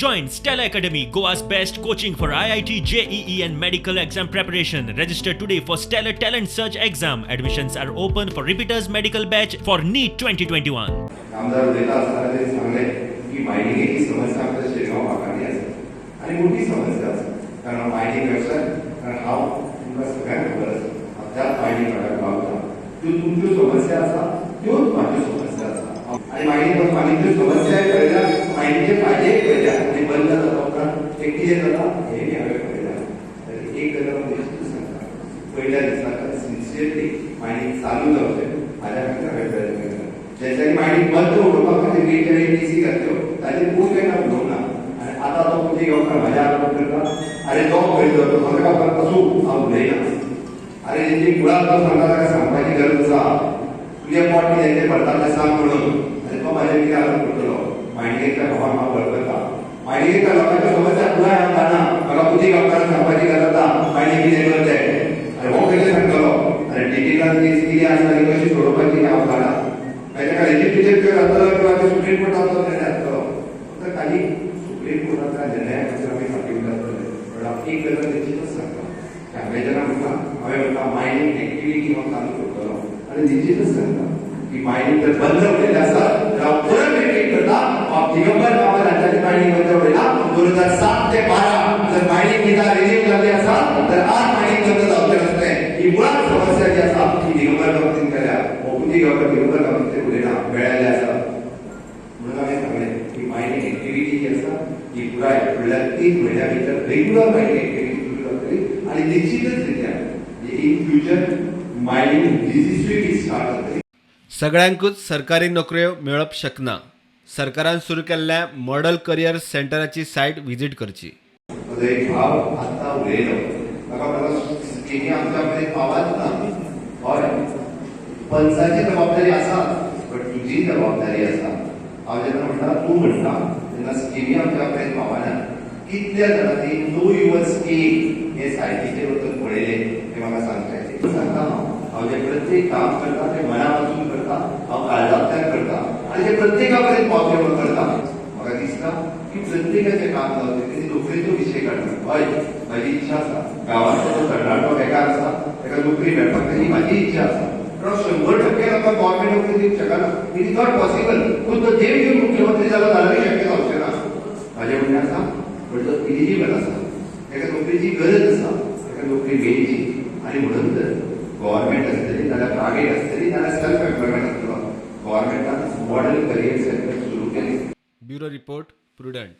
Join Stella Academy, Goa's best coaching for IIT, JEE, and medical exam preparation. Register today for Stellar Talent Search exam. Admissions are open for repeaters medical batch for NEET 2021. आमदार उलयता आसतना ते सांगलें की मायनिंगेची समस्या आमच्या शिरगांव भागांनी आसा आनी मोठी समस्या आसा, कारण मायनिंग वेवसाय, कारण हांव तुमकां सगळ्यांक खबर आसा, हांव त्याच मायनिंग भागाक रावता. त्यो तुमच्यो समस्या आसा त्योच म्हाज्यो समस्या आसा आनी मायनिंग मायनिंगच्यो समस्याय पळयल्या, मायनिंगचे फायदेय पळयल्या आनी बंद जाता उपरांत ते कितें जाता हें बी हांवें पळयलां. तरी एक गजाल हांव निश्चीत सांगता, पयल्या दिसा सिन्सियरली मायनिंग चालू जावचें हाज्या खातीर हांवें प्रयत्न केला. ज्यांच्यानी मायनिंग बंद उडोवपा खातीर वेगवेगळे केसी घातल्यो, ताचेर कोण केन्ना उलोवंक ना आनी आतां तो पुती गांवकार म्हाज्या आरोप करता. अरे, तो खंयचो? तो म्हजो गांवकार आसूं, हांव उलयना. अरे, तेंची मुळात तो सांगता, ताका सांगपाची गरज आसा, तुजें पोट कितें भरता तें सांग म्हणून. आनी तो म्हाजेर कितें आरोप करतलो? मायनिंगेच्या भावान हांव वळखता. मायनिंगेच्या लोकांच्यो समस्या पुराय हांव जाणा. म्हाका पुती गांवकारान सांगपाची गरज ना मायनिंग कितें करचें. अरे, हो खंयचें सांगतलो? अरे, टिकेटान केस कितें आसा, ती कशी सोडोवपाची हें हांव जाणा. ताच्या लेजिस्लेचर जातलो किंवा ते सुप्रीम कोर्टाचो निर्णय आसतलो. फक्त काही सुप्रीम कोर्टाच्या निर्णया खातीर आमी फाटीं आसतले. पण हांव एक गजाल निश्चितच सांगता की हांवें जेन्ना म्हटलां, हांवें म्हटलां मायनिंग एक्टिविटी हांव चालू करतलो आनी निश्चितच सांगता की मायनिंग जर बंद उरलेलें आसा तर हांव परत रिपीट करता, हांव दिगंबर कामत हांच्यानी मायनिंग बंद उडयला. 2007 ते 12 जर मायनिंग कितें रिन्यू जाल्ली आसा तर आज मायनिंग बंद जावचें नासलें. ही मुळात समस्या जी आसा ती दिगंबर कामतीन केल्या. हो पुती गांवकर दिगंबर कामतीन उलयना, मेळ्ळेलें आसा. म्हणून हांवें सांगलें की मायनिंग एक्टिविटी जी आसा ती पुराय फुडल्या 3 म्हयन्या भितर रेग्युलर मायनिंग एक्टिविटी सुरू जातली आनी निश्चितच रित्या इन फ्युचर मायनिंग डिजिसूय बी स्टार्ट जातली. सगळ्यांकूच सरकारी नोकऱ्यो मेळप शकना. सरकारान सुरू केल्ल्या मॉडल करिअर सेंटराची सायट व्हिजिट करची. म्हजो एक भाव आत्तां उलयलो, ताका म्हाका स्किमी आमच्या कडेन पावत ना. हय, पंचाची जबाबदारी आसा, बट तुजी जबाबदारी आसा. हांव जेन्ना म्हणटा, तूं म्हणटा तेन्ना स्किमी आमच्या कडेन पावना, कितल्या जाणांनी नो your scheme हे सायटीचेर वचून पळयलें हें म्हाका सांगता. सांगता हांव, हांव जें प्रत्येक काम करता तें मना पासून करता, हांव काळजांतल्यान करता आनी तें प्रत्येका मेरेन पावचें म्हणून करता. म्हाका दिसता की प्रत्येकाचें काम जावचें. तेणी नोकरेचो विशय काडला. हय, म्हाजी इच्छा आसा, गांवांतलो जो तरणाटो बेकार आसा ताका नोकरी मेळपाक जाय ही म्हाजी इच्छा आसा. पण 100% लोकांक गव्हर्मेंट नोकरी दिवंक शकना. It is not possible. पूण तो देव घेवन मुख्यमंत्री जालो जाल्यारूय शक्य जावचें ना. म्हाजें म्हणणें आसा, पण जो इलिजिबल आसा ताका नोकरीची गरज आसा, ताका नोकरी मेळची आनी म्हणून तर गव्हर्मेंट आसतली नाल्यार प्रायव्हेट आसतली नाल्यार सेल्फ एम्प्लॉयमेंट आसतलो, गव्हर्मेंटान मॉडल करियर सेंटर सुरू केलें. Bureau report, prudent.